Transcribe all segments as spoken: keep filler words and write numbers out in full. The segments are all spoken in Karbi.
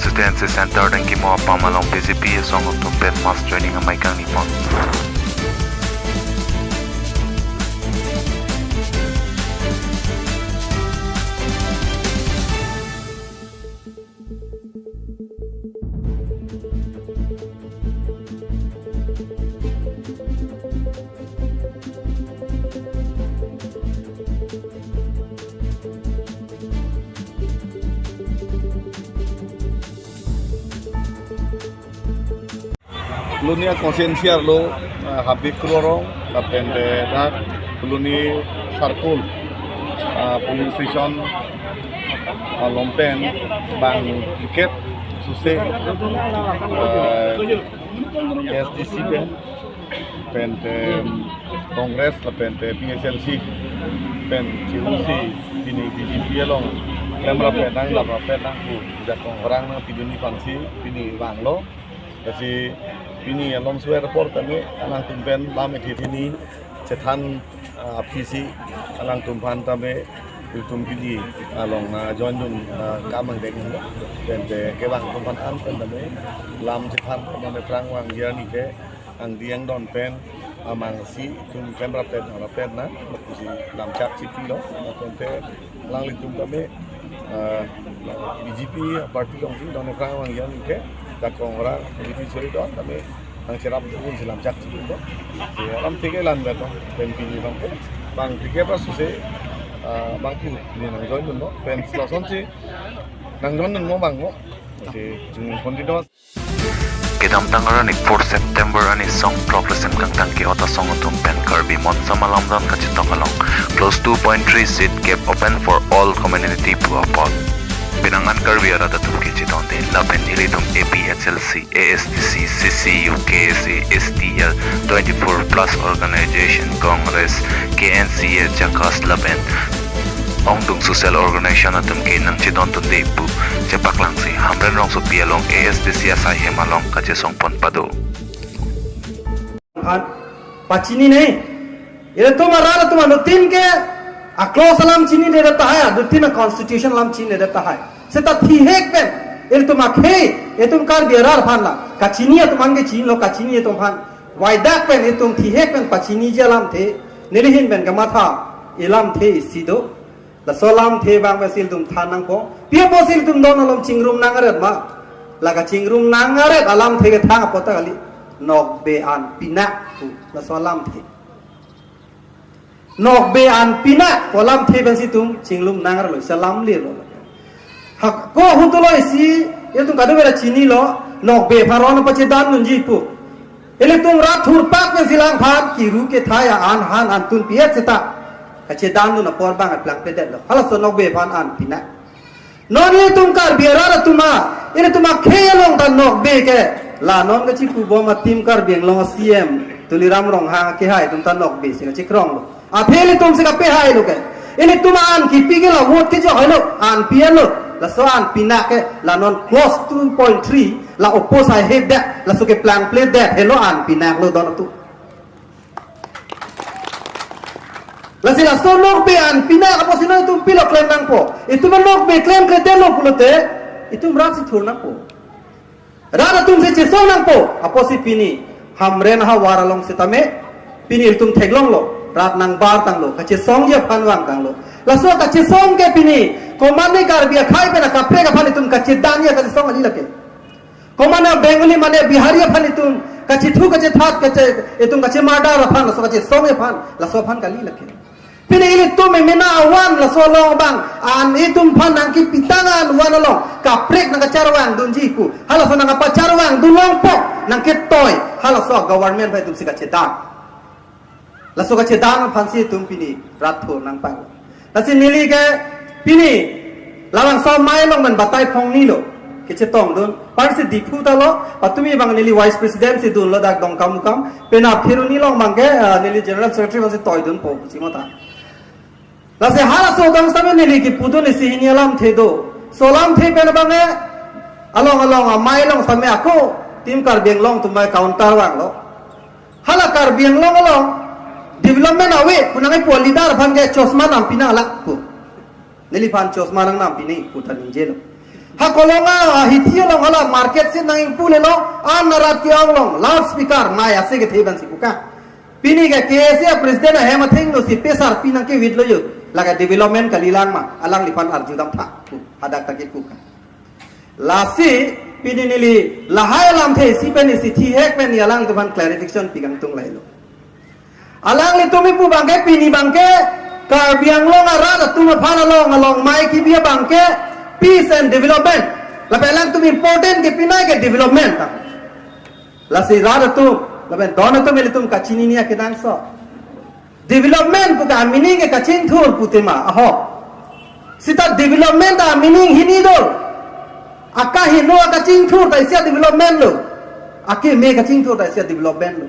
Constituency Center dengki mo apam along B J P asong atum pen mass joining amei kangni pon. Loni a constituency arlo, ah, Habib Kro arong, lapen de dak Loni circle, ah, polling station, ah, along pen bang ticket suse, ah, A S D C pen, pen te Congress lapen te P H L C pen chirusi pini B J P along klemrap pen nang, laprap pen nang pu jakong orang nangpidunji aphansi pini vanglo. Lasi pini along suer apor tame alangtum pen lam ithi thini chethan, ah, aphisi alangtum aphan tame itum pini along, ah, join dun, ah, kam angdeng lo. Pen te kevang atum aphan an pen tame lam chethan tame prang vangji arni ke angdi angdon pen amangsi itum klemrap pen nang, rap pen nang, lapusi lam chak chipilo, lapen te alanglitum tame, ah, B J P party alongsi don prang vangji arni ke jakong orang B J P suri don tame nangcherap dun si lam chak chipilo. Si alam ticket lan beton pen pini bang ke bang ticket pas suse, ah, bangphu ni nang join dunlo pen si lasonsi nang join dunlo bang mo. Si, hmm, continuous. Kedamtang arni four September arni song throk lesim kangtang ke-ot asong atum pen Karbi Monsam alamran kachetong along clause two point three seat gap open for all community pu apot. Penang an Karbi arat atum kechedonde lapen ilitum A P H L C, A S D C, C C U, K S A, S T L, twenty-four plus organization, Congress, K N C A, JACAS lapen ongdung social organization atum ke nangchedon dunde pu chepaklangsi Hamren rongsopi along A S D C asai hem along kachesong pon pado. Aphan pachini ne. Ilitum arat atum anuttin ke a-clause alam chinidedet tahai, anuttin a-constitution alam chinidedet tahai. Seta thihek pen ilitum akhei, itum Karbi arat aphan la kachini atum aphan ke chinilo, kachini atum aphan. Waidak pen itum thihek pen pachiniji alamthe, nelihin pen kamatha ilamthe isi do. Laso alamthe abang pensi ilitum than nangpo. Pi apotsi ilitum don along chingrum nang aret ma? La kachingrum nang aret alamthe kethang apot ta kali. Nokbe an pinak pu laso alamthe. Nokbe an pinak pu alamthe pensi itum chingrum nang aret lo, isi alam lelo. Ha, ko hutulo isi, ilitum kadokave ta chinilo, nokbe aphan ron pachedan dunji pu. Ilitum rat thurpak pensi langphan kiru kethai a-an han antun pi-et seta kachedan dun apor abang plangpledetlo. Halaso nokbe aphan an pinak. Non ilitum Karbi arat atum a, ilitum akhei along ta nokbe ke. La non kachipubom a-Team Karbi Anglong a-C M Tuliram Ronghang akehai atum ta nokbe si kachekronglo. Athe ilitum si kapehailo ke. Ilitum an kipi ke la vote kejok hailo, an pi-etlo. Laso an pinak ke la non clause two point three la oppose haihedet, laso keplangpledet helo an pinaklo don atum. Lasi laso nokbe an pinak apotsi non itum pilo klem nangpo. Itum nokbe klemkledetlo pulote itum rat si thur nangpo. Rat atum si chesong nangpo, apotsi pini Hamren ahavar along setame pini ilitum theklonglo, rat nangbar tanglo, kachesongji aphan vang tanglo. Laso kachesong ke pini komatne Karbi akhei pen akaprek aphan itum kachedanji kachesong kali lake. Komatne Bengali mane Bihari aphan itum kachethu kachethat kache, itum kachemardar aphan, laso kachesong aphan, laso aphan kali lake. Pini ilitum emena avan laso along abang an itum aphan nangkipitang an van along kaprek nangkacharvang dunji pu. Halaso nangkapacharvang dun longpo, nangketoi, halaso government aphan itum si kachedan. Laso kachedan aphansi itum pini rat thur nangpang. Lasi neli ke pini labangso amei along pen batai phongnilo kechetong dun. Parsi Diphu ta lo, patumi abang neli vice president si dunlo dak Dongkamukam. Penap Kheroni along abang ke, ah, neli general secretary abang si toi dunpo pusi mata. Lasi halaso adang setame neli kipudun isi hini alamthe do. Laso alamthe pen abang ke along along amei along setame ako Team Karbi Anglong atum abang counter vanglo. Hala Karbi Anglong along development ave pu nangkepu a-leader aphan ke chosma nangpi nang la pu. Neliphan chosma nang nangpi nang pu ta ningjelo. Ha Kolonga ahithi along hala market si nang ingpu lelo, an arat ke-ong along loudspeaker mai ase kethe ban si puka. Pini ke K S A president ahem athengno si pesar pinang ke wit lo yo. Lake development kalilang ma, alangliphan arjudam tha. Hadak ta kipuka. Lasi pini neli lahai alamthe isi pen isi thihek pen alangliphan clarification pi kangtung lahelo. Alanglitum ipu abangke pini abangke Karbi Anglong arat atum aphan along along mai kibi abangke peace and development. Lapen alangtum important ke pinai ke development. Lasi rat atum, lapen don atum ilitum kachinine akenangsot. Development pu ka meaning ke kachingthur pu tema ahok. Sita development a meaning hini do. Akaheno akachingthur ta isi a-development lo. Akeme kachingthur ta isi a-development lo.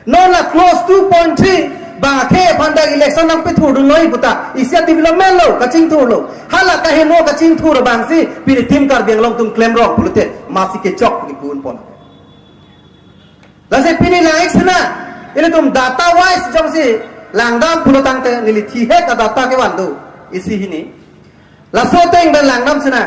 Non la clause two point three abang akhei aphan dak election nangpethurdun noi puta isi a-development lo, kachingthur lo. Hala kaheno kachingthur abangsi pini Team Karbi Anglong atum klemrong pulote masi kechok pu kipu un pon. Lasi pini lang-ik sina, ilitum data wise jongsi langdam pulo tangte neli thihek a-data kevan do isi hini. Laso ateng pen langdam sina.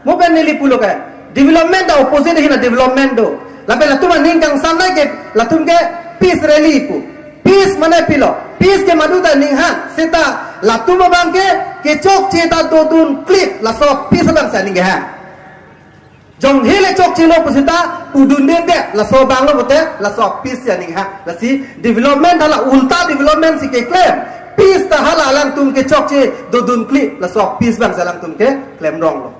Mo pen neli pulo ke, development a-opposite hina development do. Lapen latum aning kangsam nai ke, latum ke peace rally pu. Peace mane pilo. Peace ke madu ta ninghang. Seta latum abangke kechokche ta dodun klip. Laso peace abang sa ninghang. Jong hele chokchelo pusita udun den de, laso abang lo pute, laso peace ya ninghang. Lasi development hala ulta development si keklem. Peace ta hala alangtum kechokche dodun klip, laso peace abang si alangtum keklemrong lo.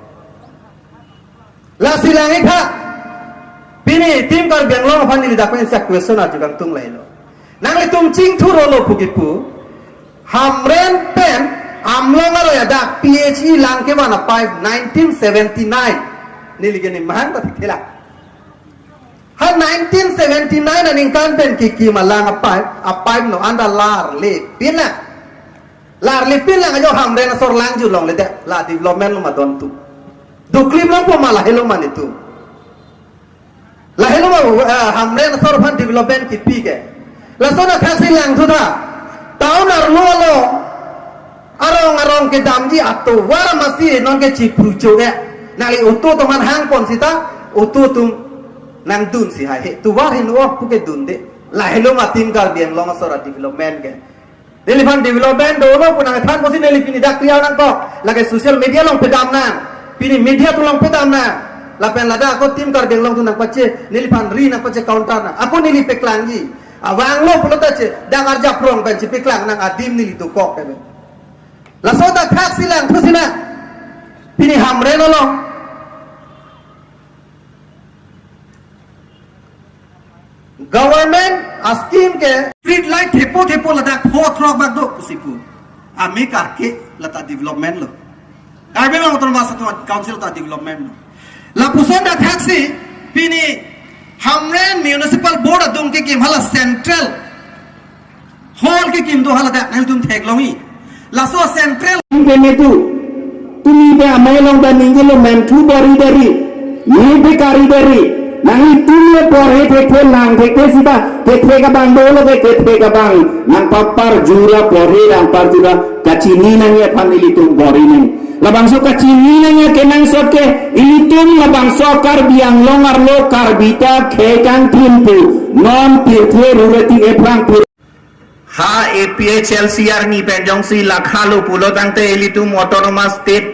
Lasi lang-ik tha. Pini Team Karbi Anglong aphan neli dak pen isi a-question arju kangtung lahelo. Nanglitum chingthur-olo pu kipu. Hamren pen Amlong aroi adak P H E lang kevan a-pipe nineteen seventy-nine. Neli ke nimang ta thikthela. Ha nineteen seventy-nine aningkan pen kekim alang a-pipe, a-pipe no anta larlepin lang. Larlepin lang ajo Hamren asor lang ju longle de. La development lo ma don tu. Doklim lang po ma lahelo ma netum. Lahelo ma, eh, Hamren asor aphan development kipi ke. Lason athaksi langthu tha. Town arlo lo. Arong arong kedamji atovar masi non ke chipru cho ke. Nangli auto atum aphan hang pon sita, auto atum nangdun si hai he. Tovar hin ok pu kedun de. Lahelo ma Team Karbi Anglong asor a-development ke. Neliphan development dolo pu nangthan pusi neli pini dak clear nangkok. Lake social media along pedam nang. Pini media atum along pedam nang. Lapen ladak ako Team Karbi Anglong atum nangpache, neliphan ri nangpache counter nang. Ako neli peklangji. Avanglo pulote che, dak arjap rong pen chepeklang nang adim neli dokok pen. Laso ta thaksi langthu sina. Pini Hamren along. Government a-scheme ke street light thepo thepo ladak pho throk bak do pusi pu. Amekar ke lata development lo. Karbi Anglong Autonomous Council ta development lo. Lapuson ta thaksi pini Hamren Municipal Board adung kekim hala central hall kekim do hala dak nangtum theklongji. Laso central ke netu. Tumi be amei along ba ningjelo menthu bori bori. Ni be kari bori. Nangtum le porhe thekthe lang thekthe sita. Kethe kabang dolo ke kethe kabang. Nangpapar jura porhe nangpar jura. Kachini nangji aphan ilitum bor-i nang. Labangso kachini nangji akenangsot ke ilitum labangso Karbi Anglong arlo Karbi ta khei kangthim pu. Non pirthe rureti ephrang pir. Ha A P H L C arni pen jongsi lakhalo pulo tangte ilitum autonomous state,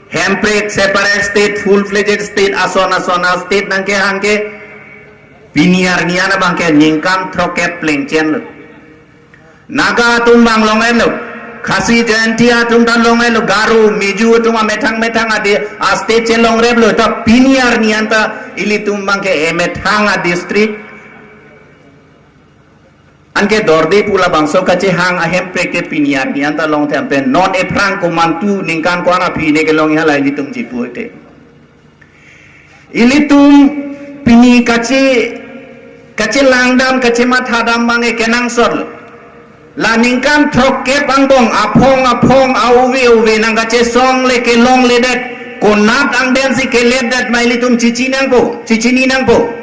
hemprek separate state, full fledged state, ason ason a-state nangkehang ke pini arni an abangke ningkan throkkep plengchen lo. Naga atum abang long-et lo. Khasi Jaintia atum ta long-et lo. Garo, Mizo atum amethang methang adi a-state chelongrep lo. Ta pini arni an ta ilitum abangke emethang a-district anke dorde pu labangso kachehang ahemprek ke pini arni an ta longthe pen non ephrang komantu ningkan ko-an aphi ne kelongji hala ilitum chipu te. Ilitum pini kache, kachelang dam, kachematha dam abang ekenangsot lo. La ningkan throkkep angbong aphong aphong a-ove ove nangkachesong le kelongledet. Konat angden si keletdet ma ilitum chichi nangpo, chichini nangpo.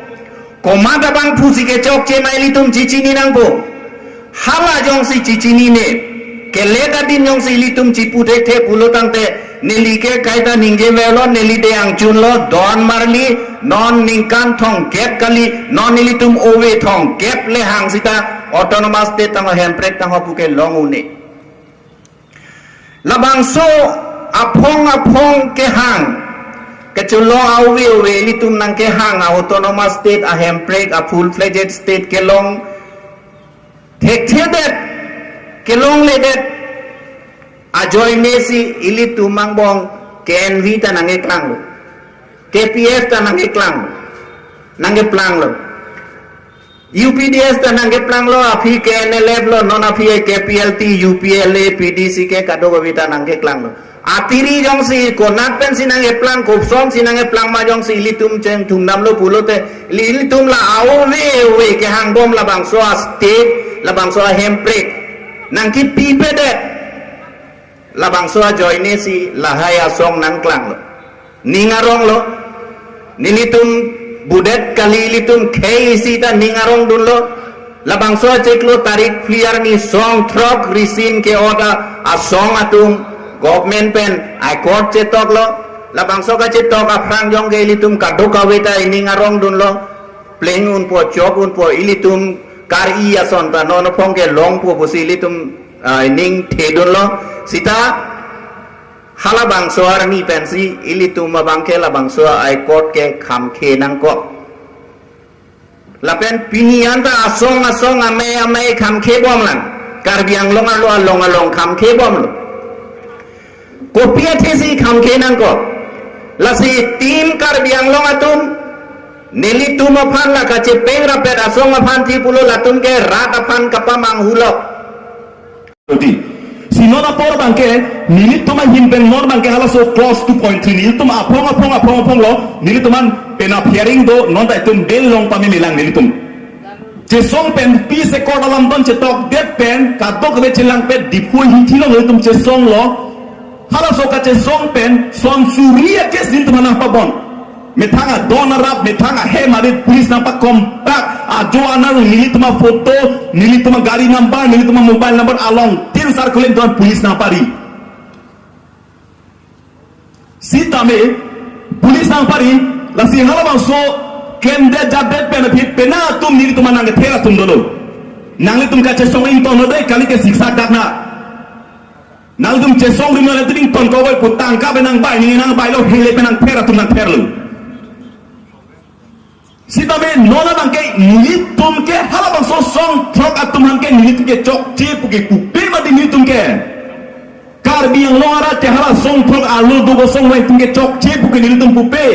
Komat abangphu si kechokche ma ilitum chichini nangpo. Hala jongsi chichinine, kelet adin jongsi ilitum chipu thekthe pulo tangte Neli ke kaita ningje melo, neli de angchun lo, don marli, non ningkan thomkep kali, non nelitum ove thomkep le hang sita autonomous state tangho hemprek tangho puke long un-e. Labangso aphong aphong kehang, kachelong a-ove ove ilitum nangkehang a-autonomous state, a-hemprek, a-full-fledged state kelong thekthedet, kelongledet ajoine si ilitum angbong K N V ta nangkeklanglo, K P F ta nangkeklanglo, nangkeplanglo. U P D S ta nangkeplanglo, aphi K N L F lo, non aphi K P L T, U P L A, P D C ke kadokave ta nangkeklanglo. Atiri jongsi konat pensi nangkeplang, koson si nangkeplang ma jongsi ilitum chengthum damlo pulote, ilitum la a-ove ove kehang bom labangso a-state, labangso a-hemprek nangkepipedet. Labangso ajoine si lahai asong nangklanglo. Ning aronglo. Nelitum budet kali, ilitum khei isi ta ning arongdunlo. Labangso achiklo tarik phli arni song throk risim ke-ot asong atum government pen accord chetoklo. Labangso kachetok aphrang jong ke ilitum kadokave ta ining arongdunlo. Pleng unpo, chok unpo, ilitum kar-i ason ta non aphong ke longpo pusi ilitum, ah, ining thedunlo. Sita halabangso arni pensi ilitum abang ke labangso a-accord ke khamkhe nangkok. Lapen pini anta asong asong amei amei khamkhe bomlang. Karbi Anglong arlo along along khamkhe bomlo. Kopi athesi khamkhe nangkok? Lasi team Karbi Anglong atum, nelitum aphan la kachepeng rapet asong aphan thi pulo, latum ke rat aphan kapamanghu lok. Oti. Si non apor abang ke, nelitum ahin pen non abang ke halaso clause two point three, nelitum aphong aphong aphong aphong lo, nelitum an pen a-hearing do, non ta itum bail long pame melang nelitum. Chesong pen peace accord alam don chetokdet pen, kadokave chelangpet Diphu ahin thilong nelitum chesonglo, halaso kachesong pen, son suri a-case nelitum an nangpabon. Methang adon arap, methang ahem arit police nangpakom pak, ajo anan nelitum aphoto, nelitum agari number, nelitum amobile number along tin circulate don police nangpari. Sitame police nangpari, lasi halabangso klemdet japdet pen aphi penang atum nelitum an nangkether atum dolo. Nanglitum kachesong ingtonlo dei, kali ke siksa dak na. Nangtum chesong rim nangtum ingtonkok oi pu tangka pen nangbai, neli nangbailo, hele pen nangther atum nangtherlo. Sitame non abang ke nelitum ke halabangso song throk atum aphan ke nelitum ke chokche puke pupe mati nelitum ke. Karbi Anglong arat ke hala song throk arlo do kosong nelitum ke chokche puke nelitum pupe.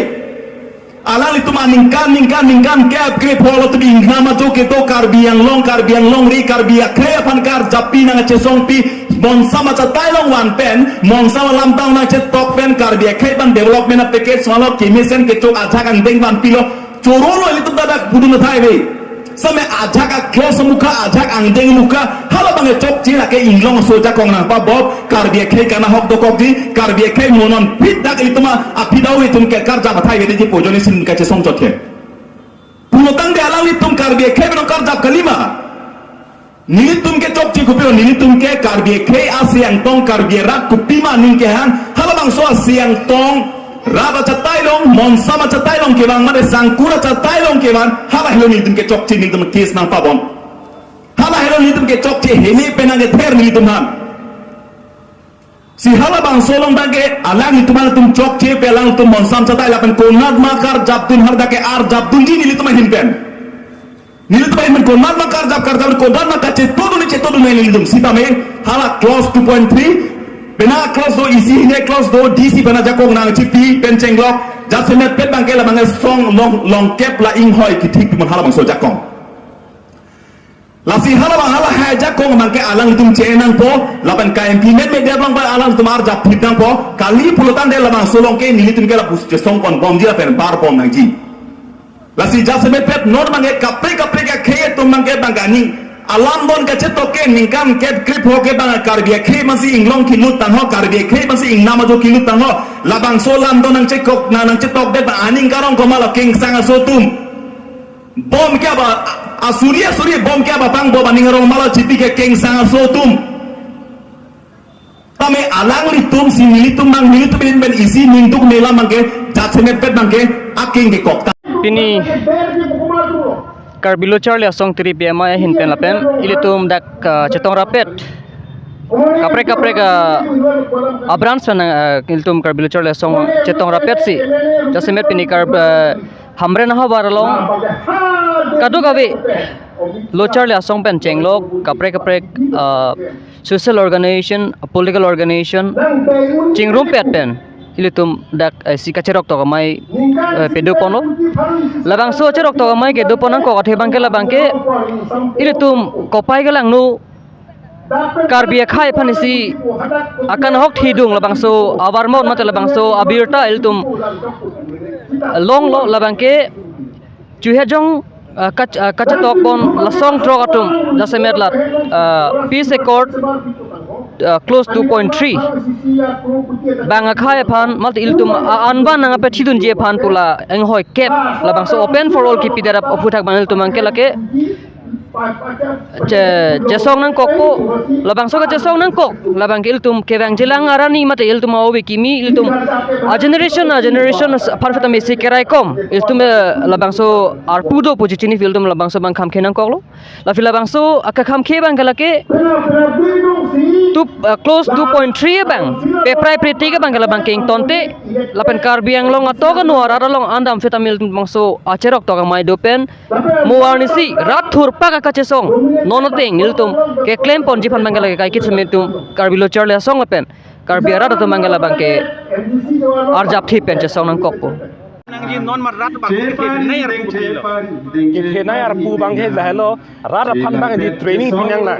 Alanglitum aningkan ningkan ningkan ke ap ke polo tu di nama jo kedo Karbi Anglong, Karbi Anglong ri, Karbi akhei aphan karjappi nangchesongpi, monsam achatai along van pen, monsam alamtang nangchetok pen, Karbi akhei aphan development a-package vanglo, kemesen kechok ajak angdeng vanpilo, chorolo ilitum dadak pudun athai ve. Same ajak a-clause amukha, ajak angdeng amukha, halabang e chokche lake inglong aso ajakong nangpabop, Karbi akhei kanahok dokokji, Karbi akhei mo non phit dak ilitum a, aphi dau itum ke karjap athai ve deji pu ajoine si neli kachesong chotke. Pulotangte alanglitum Karbi akhei pen karjap kalima. Nelitum ke chokche kopi, nelitum ke Karbi akhei asi angtong Karbi arat kopima aning kehang, halabangso asi angtong rat achatai along, monsam achatai along kevang mate sangkur achatai along kevang, hala helo nelitum ke chokche nelitum case nangpabon. Hala helo nelitum ke chokche hele pen nangkether nelitum aphan. Si halabangso along abang ke alanglitum alanglitum chokche pe alanglitum monsam achatai lapen konat ma karjapdun hadak ke arjapdunji nelitum ahin pen. Nelitum ahin pen konat ma karjap karjap konat ma kachetodun chetodun nelitum sitame hala clause two point three penang clause do isi hini clause do D C pen ajakong nangchipi pen chenglok jatsemet pet abang ke labang song long longkep la inghoi kithik pi man halabangso ajakong. Lasi halabang hala hai ajakong abang ke alanglitum chenangpo, lapen ka-implement media abang ke alanglitum arjap phit nangpo, kali pulotangte labangso along ke nelitum ke lapu chesong ponbomji lapen bar pon nangji. Lasi jatsemet pet non abang ke kaprek kaprek akhei atum abang ke abang kani alam don kachetok ke ningkan kep krip ho ke abang Karbi akhei masi inglong kilut tangho, Karbi akhei masi ingnam ajo kilut tangho, labangso alam don nangchekok na nangchetokdet abang aning karong komatlo kengsang aso atum. Bom ke aba asuri asuri bom ke aba pangbom aning arong komatlo chipi ke kengsang aso atum. Kami alanglitum si nelitum abang nelitum pen isi ningduk mela abangke jasemet pet abangke aking kekok ta. Pini Karbi Lo Charli Asong Tiri P M I ahin pen lapen ilitum dak, ah, chetong rapet. Kaprek kaprek, ah, a-branch pen, ah, ilitum Karbi Lo Charli Asong chetong rapet si jasemet pini Kar, ah, Hamren ahavar along kadokave Lo Charli Asong pen chenglok kaprek kaprek, ah, social organization, political organization chingrumpet pen ilitum dak, eh, si kacheroktok amei, eh, pado ponlo. Labangso cheroktok amei kedo pon nangkok athe abangke labangke ilitum kopai kelangno Karbi akhei aphan isi akan ahok thidung labangso avarmon mate labangso abirta ilitum longlo labangke Chuhejong, ah, kach-, ah, kachetok pon lasong throk atum jasemet la, ah, peace accord, ah, clause two point three abang akhei aphan mate ilitum, ah, anban nangpethidunji aphan pu la enghoi kep labangso open for all kipi darap aphuthak abang ilitum abangke lake che-, chesong nangkokpo, labangso kachesong nangkok, labangke ilitum kevangjilang arni mate ilitum a-ove kimi, ilitum a-generation, a-generation aphan seta mesi keraikom, ilitum, eh, labangso arpu do pu chini ilitum labangso abang khamkhe nangkoklo, lapen labangso akakhamkhe abangke lake two, eh, clause two point three abang, peprai priti abangke labangke ingtonte, lapen Karbi Anglong atok ano arat along an dam seta ilitum labangso acheroktok amei do pen, mo arnisi rat thurpak akachesong non ateng nelitum keklem ponji aphan abangke lake kaikit semet atum Karbi Lo Charli Asong lapen Karbi arat atum abangke labangke arjap thip pen chesong nangkokpo. Nangji non ma rat abang kethenei arpu putilo. Kethenei arpu abangke lahelo rat aphan abang di training pinanglo.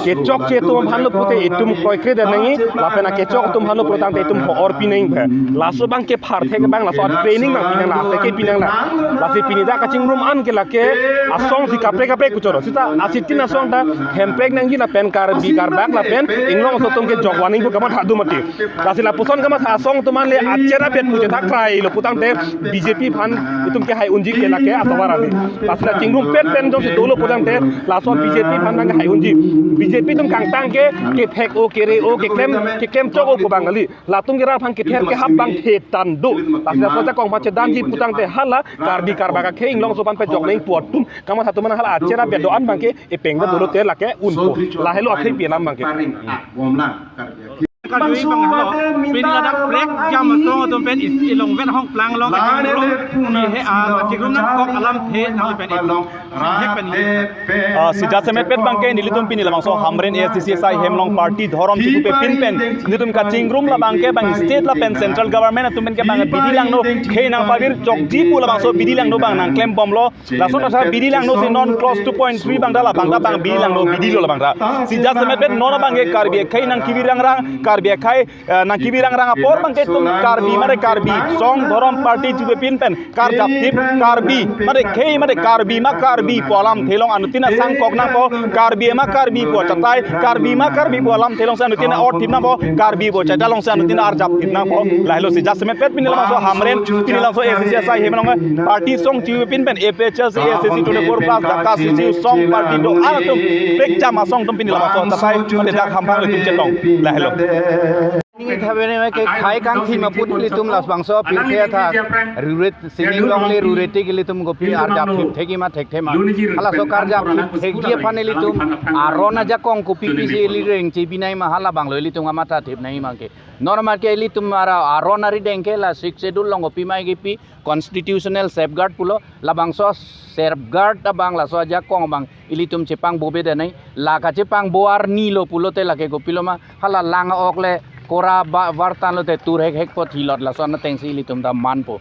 Kechokche atum aphan lo pute itum kroikre nangji lapen akechok atum aphan lo putangte itum ho-or pinangji. Laso abangke pharthek abang laso training abang pinanglo, athe ke pinanglo. Lasi pini dak kachingrum an ke lake asong si kaprek kaprek kuchoro. Seta asitin asong ta hemprek nangji lapen Karbi Karbak lapen inglong aso atum ke jokwaning pu kamatha do mati. Lasi lapuson kamatha asong atum an le acherapet pu chethak krailo putangte B J P aphan itum kehai unji ke lake atovar ave. Lasi la chingrumpet pen jongsi dolo putangte laso B J P aphan abang kehai unji. B J P atum kangtang ke kethek-o kere-o keklem keklem chok-o pu abang kali. Latum ke rat aphan kether kehap abang thetan do. Lasi laso ajakong aphan chedanji putangte hala Karbi Karbak akhei inglong aso aphan pejoknang pu atum kamatha atum an hala acherapet do-an abangke epeng do dolo te lake unpo. Lahelo akhei pi alam abangke. Karbi bang halo. Pini ladak prek jam asong atum pen isi ilong vet hong plang long kachingrum. He a kachingrum nangkok alamthe nang pen isi. Ah, si jasemet pet abangke nelitum pini labangso Hamren A S D C S I Hemlong Party dhorom chikupepin pen nelitum kachingrum labangke bang state lapen central government atum pen ke bang bidi langno khei nangpavir chokji pu labangso bidi langno abang nangklem bomlo. Laso nasa bidi langno si non clause two point three abang ta labang ta bang bidi langno bidilo labang ta. Si jasemet pet non abangke Karbi akhei nangkevi rangrang, Karbi akhei eh, nangkevi rangrang apor abangke itum Karbi mate Karbi song dhorom party chikupepin pen karjap thip Karbi mate khei mate Karbi ma Karbi pu alamthe along anuttin asangkok nangpo, Karbi ma Karbi pu achatai, Karbi ma Karbi pu alamthe along si anuttin a-ot thip nangpo, Karbi pu achatai along si anuttin arjap thip nangpo. Lahelo si jasemet pet pini labangso Hamren, pini labangso A S D C S I Hemlong party song chikupepin pen A P H L C, A S D C twenty-four plus, Dhaka C C U song party do-an atum prek jam asong atum pini labangso achatai mate dak hamphang itum chetong. Lahelo. Ningthabe ne ke khai kangthim aput ilitum labangso apirthe athak rure sining longle rure tik ilitum kopi arjap thip thekji ma thekthe ma. Halaso karjap thip thekji aphan ilitum aron ajakong kopi pisi ili reng chebinang ma halabanglo ilitum kamatha thip nangji abangke. Non abangke ilitum ara aron arideng ke la Sixth Schedule along kopi ma kipi constitutional safeguard pulo, labangso safeguard abang laso ajakong abang ilitum chepangbobe denai, la kachepangbo arnilo pulote lake kopilo ma, hala lang ok le kora ba vartan lote tur hek hek po thilot laso anateng si ilitum ta manpo.